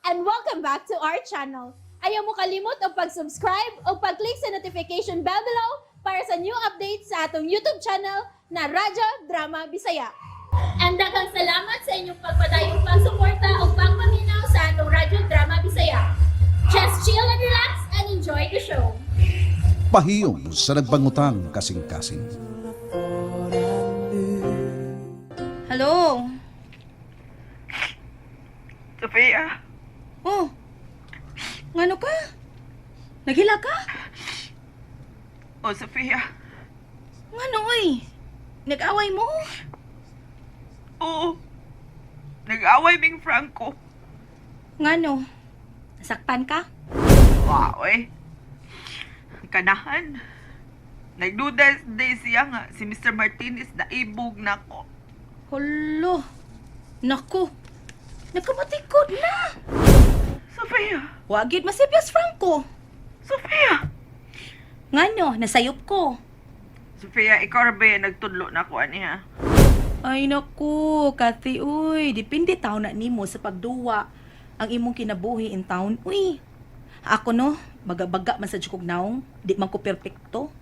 And welcome back to our channel. Ayaw mo kalimot og pag-subscribe o pag-click sa notification bell below para sa new updates sa atong YouTube channel na Radyo Drama Bisaya. And daghang salamat sa inyong pagpadayong pagsuporta o pagpaminaw sa atong Radyo Drama Bisaya. Just chill and relax and enjoy the show. Pahiyom sa nagbangutang kasing-kasing. Hello? Sophia, Oh. Ngano ka? Naghila ka? Oh Sophia, Ngano oy? Nag-away mo? Oo. Nag-away ming Franco. Ngano? Nasaktan ka? Wow eh. Kanahan. Nagduda day siya nga si Mr. Martinez na ibog na ko. Hulo. Naku. Nagkamatikod na. Sophia, Wagid masipyas Franco. Sophia. Ngano? Nasayop ko. Sophia, ikaw ra ba yung nagtudlo na ko aniha? Ay naku, Kathy, uy, depende taon na nimo sa pagduwa ang imong kinabuhi in town, uy. Ako no, baga-baga man sa jukog naong, di man ko perpekto.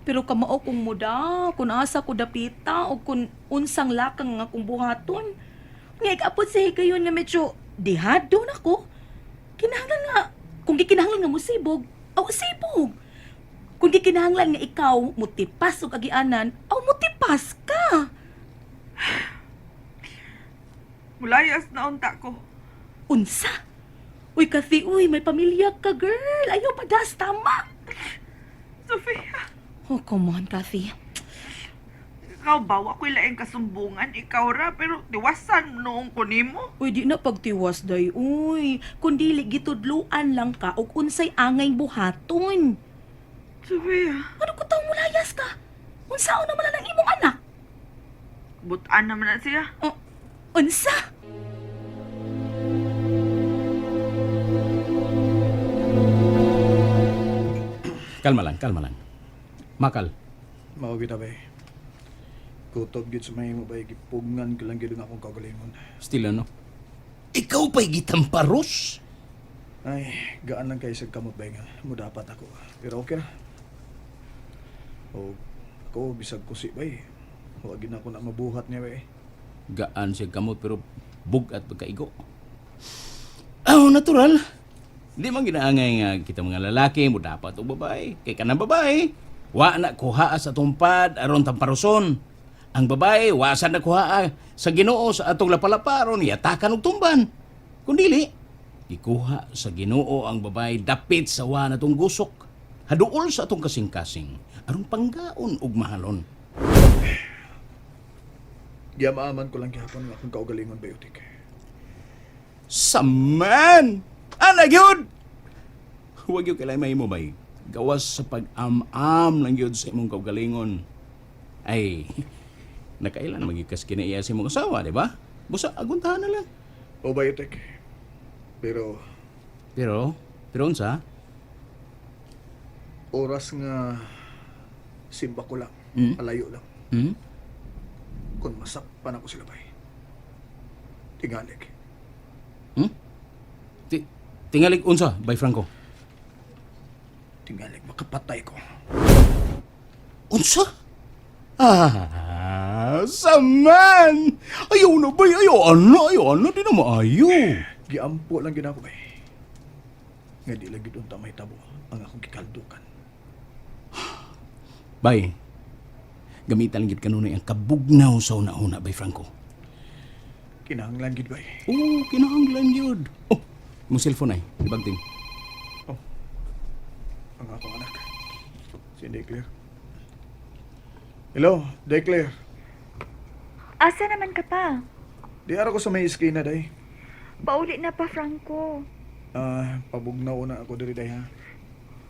Pero kamao kong muda, kung asa ko dapita, o kung unsang lakang nga akong buhaton. Nga ikapod sa higayon nga medyo dihado na ko. Kinahanglan nga, kung gikinahanglan nga mo sibog, aw sibog. Kung gikinahanglan nga ikaw mutipas og agianan, aw mutipas ka. Mulayas na unta ko. Unsa? Uy, Kathy, uy, may pamilya ka, girl. Ayaw pa das, tama. Sophia, Oh, come on, Kathy. Ikaw ba? Wa ko'y laing kasumbungan. Ikaw ra, pero tiwasan noong ko nimo. Uy, di na pagtiwas, day. Uy, kundi gitudluan lang ka og unsay angay buhaton. Sophia, Ano ko taong mulayas ka? Unsaon naman lang ang imong anak? Butaan naman na siya. Oh, unsa? Kalma lang, kalma lang. Makal, Mao gyud bay. Kutob gyud sa mahimo bay, gipugngan ko lang gyud ang akong kaugalingon. Still ano? Ikaw pa'y gitamparos? Ay, gaan lang kay sa kamot bay nga mo dapat ako. Pero okay ra. O ako bisag kusi bay. Wa gyud na ako na mabuhat niya bay. Gaan siya kamot pero bugat pagkaigo. Oh, natural. Di man ginaangay nga kita mga lalaki mo dapat og babae. Kay kanang babae, wa na kuhaa sa tumpad aron tamparoson. Ang babae, wa sa na kuhaa sa Ginoo sa atong lapalapa aron yatakan og tumban. Kun dili, ikuha sa Ginoo ang babae dapit sa wa na tong gusok. Haduol sa atong kasing-kasing aron panggaon og mahalon. Giyamaaman ko lang gihapon ang akong kaugalingon bay utik. Saman! Ana gyud! Huwag yung kilay mahimo bay. Gawas sa pag-am-am lang gyud sa imong kaugalingon. Ay, nakailan magikas kinaiya sa imong asawa, di ba? Busa, aguntahan na lang. O bay utik. Pero Pero unsa? Oras nga simba ko lang, palayo lang. Kung masakpan ako sila bay. Tingalig. Tingalig unsa, bay Franco? Tingalig makapatay ko. Unsa? Ah, saman! Ayaw na bay, ayaw ano, ayaw ano, di na maayo. Giampo lang gid ako bay. Nga di lang gid unta mahitabo ang akong gikaldukan. Bay, gamitan gid kanunay ang kabugnaw sa una-una, bay Franco. Kinahanglan gid bay. Oo, kinahanglan yun. Oh, mong cellphone ay, di bagting. Oh. Ang akong anak. Si Declare. Hello, Declare. Asa naman ka pa? Di ara ko sa may iskina day. Pauli na pa, Franco. Ah, pabugnaw na ako diri day ha.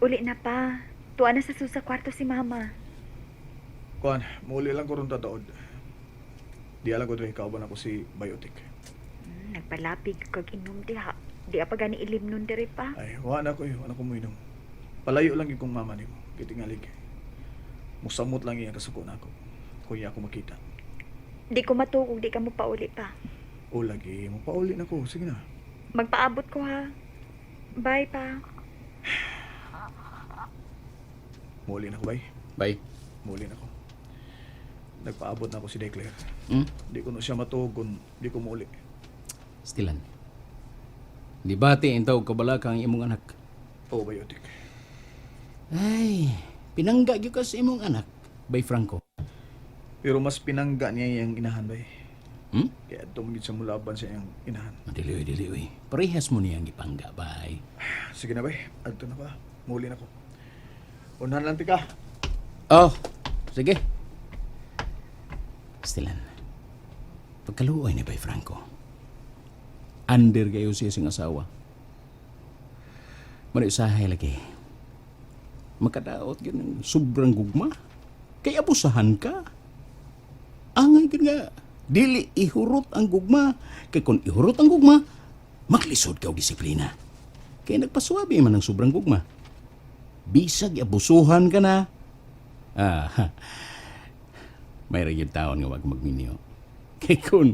Uli na pa. Tuwa na sa susa kwarto si Mama. Kuan, muli lang ko ron tataod. Di alam ko diri kauban ako si Biotic. Nagpalapig kag inom diha. Di pa gani ilim nun diri pa. Ay, wa na ko eh, wa na ko moinom. Palayo lang gyud kong mama nimo, kitingalig. Musamot lang iya kasuko na ako. Kung iya ako makita. Di ko matuog di ka mo pauli pa. O lagi, mo pauli na ko. Sige na. Magpaabot ko ha. Bye pa. Muli na ko, bay. Bye. Muli na ko. Nagpaabot na ako si Declare. Hmm? Di ko na siya matuog kung di ko muli. Stilan. Libati intaw kabalaka ang imong anak. Oo, bay, Otik. Ay, pinangga gyud ka sa imong anak, Bay Franco. Pero mas pinangga niya iyang inahan, bay. Hmm? Kaya tumugid sa mulaban sa iyang inahan. Dili oy, dili oy. Parehas mo niyang gipangga, bay. Sige na, bay. Adto na ba? Muli na ko. Unahan lang tika. Oh, sige. Stilan. Pagkaluoy ni Bay Franco. Under kayo siya sing asawa. Mano usahay lagi. Makadaot yun ng sobrang gugma. Kay abusahan ka. Angay gyud nga dili ihurot ang gugma. Kay kung ihurot ang gugma, maglisod ka og disiplina. Kay nagpasuwabe man ang sobrang gugma. Bisag abusuhan ka na. Ah, may ra gyud taon nga wag magminyo. Kay kun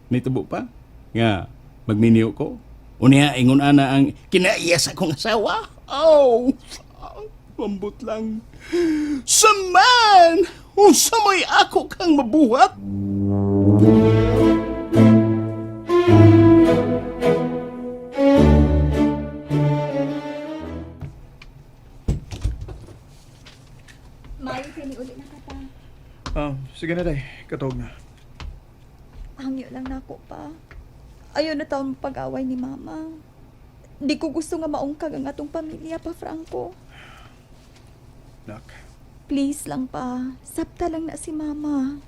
nitubo pa nga magminyo ko. Unya ingon ana ang kinaiya sa akong asawa. Oh, mambot lang. Saman! Unsa may ako kang mabuhat? Mayo kini uli na ka pa. Ah, sige na, day. Katog na. Hangyo lang nako pa. Ayaw na taon pag-away ni mama. Di ko gusto nga maungkag ang atong pamilya pa, Franco. Nak, Please lang pa. Sabta lang na si mama.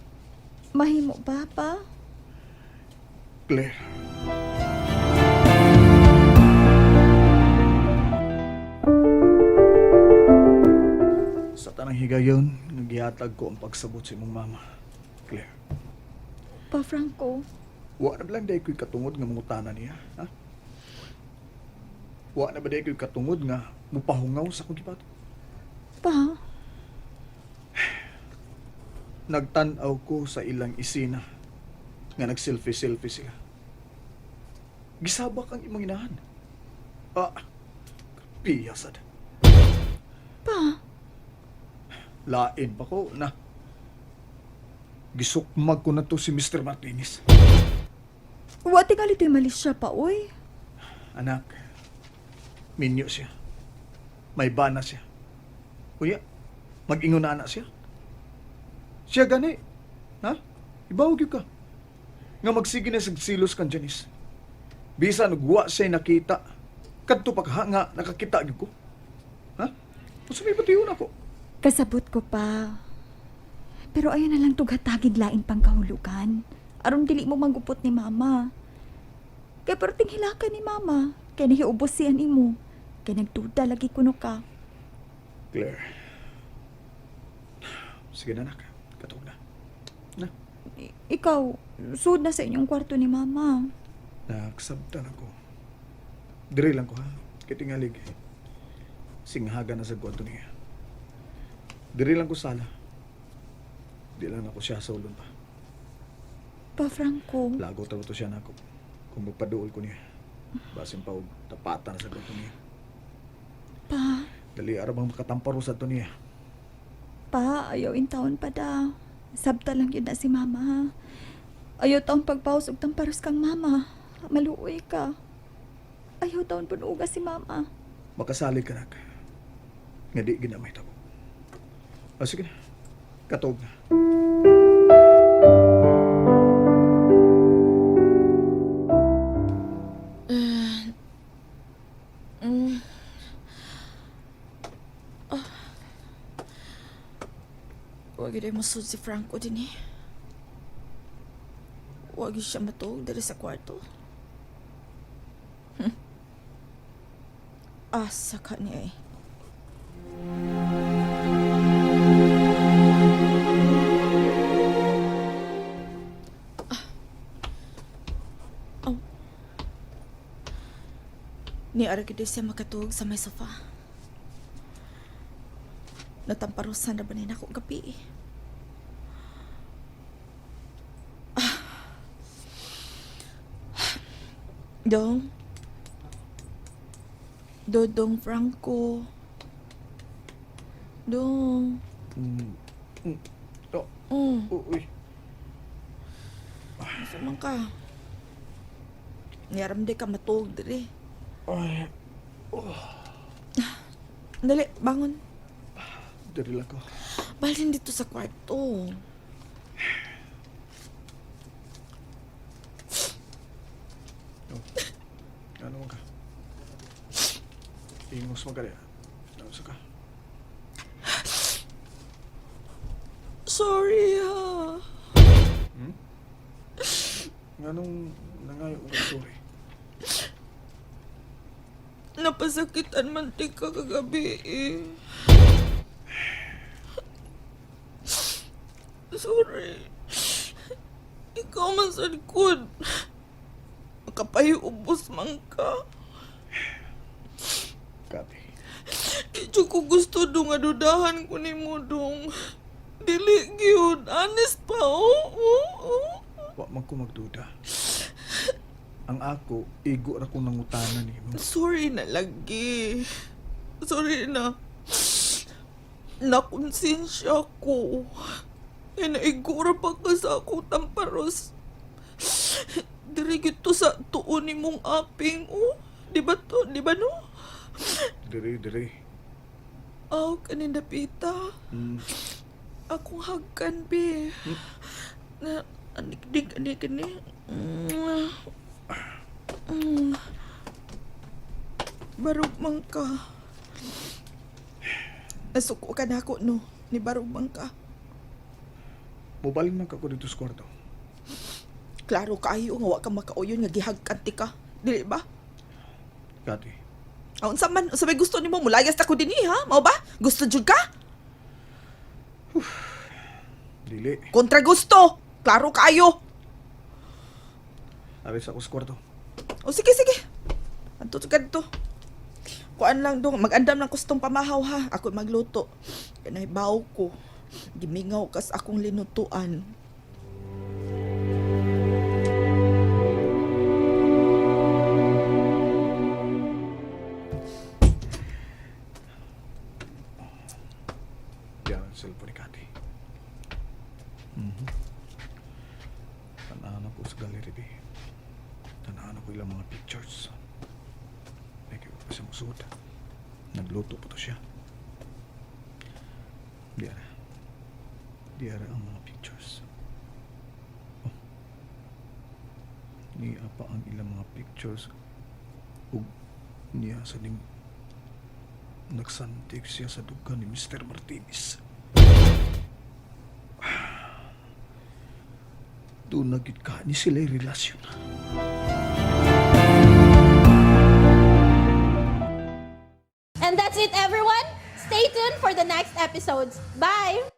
Mahimo ba pa? Claire. Sa tanang higayon, nagihatag ko ang pagsabot sa imong mama. Claire, Pa, Franco. wa na ba lang day ko'y katungod nga mangutana niya, ha? Wa na ba day ko'y katungod nga mupahungaw sa akong gibato? Pa, Nagtan-aw ko sa ilang isina nga nag-selfie-selfie sila. Gisabak ang imong inahan. Ah, piyasad. pa. Lain pa ko na. Gisukmag ko na to si Mr. Martinez. Wa tingali to'y mali siya pa, oy. Anak, minyo siya. May bana siya. Kuya, mag-ingon na anak siya. Siya gani. Ha? Ibawag yun ka. Nga magsige na sa silos kan Janice. Bisa nagwa siya nakita. Kadto pa ka nga nakakita gyud ko. Ha? Unsa may batiyon ako? Kasabot ko pa. Pero ayaw na lang tughatagig lain pang kahulugan. Aron dili mo magupot ni mama. Kay perting hilaka ni mama. Kay nahiubos siya nimo. Kay nagduda lagi kuno ka. Claire. Sige na, anak. Katog na. Na. Ikaw, sud na sa inyong kwarto ni mama. Nagsabtan ako. Dire lang ko ha. Kitingalig. Singhaga na sa kwarto niya. Dire lang ko sala. Di lang ako siya sa ulon pa. Pa Franco, Lago taro to siya nako. Kung magpaduol ko niya. Basin pa og tapatan na sa kwarto niya. pa, Dali ara bang makatamparo sa to niya. pa, ayaw in taon pa da. Sabta lang yun na si mama ha. Ayaw taon pagpaus og tamparos kang mama. Maluoy ka. Ayaw taon punuga si mama. Makasalig ka nak. Nga di ginamay tabo. O sige na. Katog na. Wag yun musud si Franco din eh. Wag yun siya matuog diri sa kwarto. Asa ka niya eh. Ah. Oh. Ni ara gid siya makatuog sa may sofa. Natamparusan na ba ni nako gabi eh. Ah. Dong. Dodong Franco. Dong. Oh, uy. Asa man ka? Niaram di ka matuog diri. Ay, Dali, bangon. diri lang ko. Balhin dito sa kwarto. Ano man ka? Ingos man ka diya. Ano sa ka? Sorry ha. Nganong nangayo og sorry? Napasakitan man ti ka kagabi eh. Sorry. Ikaw man sa likod. Makapahiubos man ka. Kati. Di jud ko gusto dong nga dudahan ko nimo dong. Dili gyud. Honest pa, oo. Oh, oh. Wa man ko magduda. Ang ako, igo ra kong nangutana nimo. Sorry na lagi. Sorry na. Nakonsensya ko. Kaya naigura pa ka sa akong tamparos. Diri gito sa tuon ni mong aping, oh. Di ba to? Di ba no? Diri, diri. Aw, kaninda pita. Akong hagkan, be. Na, anikdik, anik, anik. Barog man ka. Nasuko ka na ako, no? Ni barog man ka. Mubalin man ka ko dito sa kwarto. Klaro kaayo nga wa ka makauyon nga gihagkan ti ka. Dili ba? Kati, Ah, unsa man, unsa may gusto nimo mulayas ta ko dinhi, ha? Mao ba? Gusto jud ka? dili. Kontra gusto. Klaro kaayo. Aris ako sa kwarto. O sige, sige. Anto ka dito. Kuan lang dong, magandam lang kustong pamahaw ha. Ako magluto. Kanay baw ko. Gimingaw kas akong linutuan. Diyan ang cellphone ni Kati. Mhm. Tanahan ako sa gallery, be. Tanahan ako ilang mga pictures. May kayo pa siya musuot. Nagluto pa to siya. Diyan. Diyan ang mga pictures. Oh. Niya pa ang ilang mga pictures. Ug niya sa ning nagsantig siya sa duga ni Mr. Martinez. Doon na gid ka ni sila relasyon. And that's it, everyone. Stay tuned for the next episodes. Bye!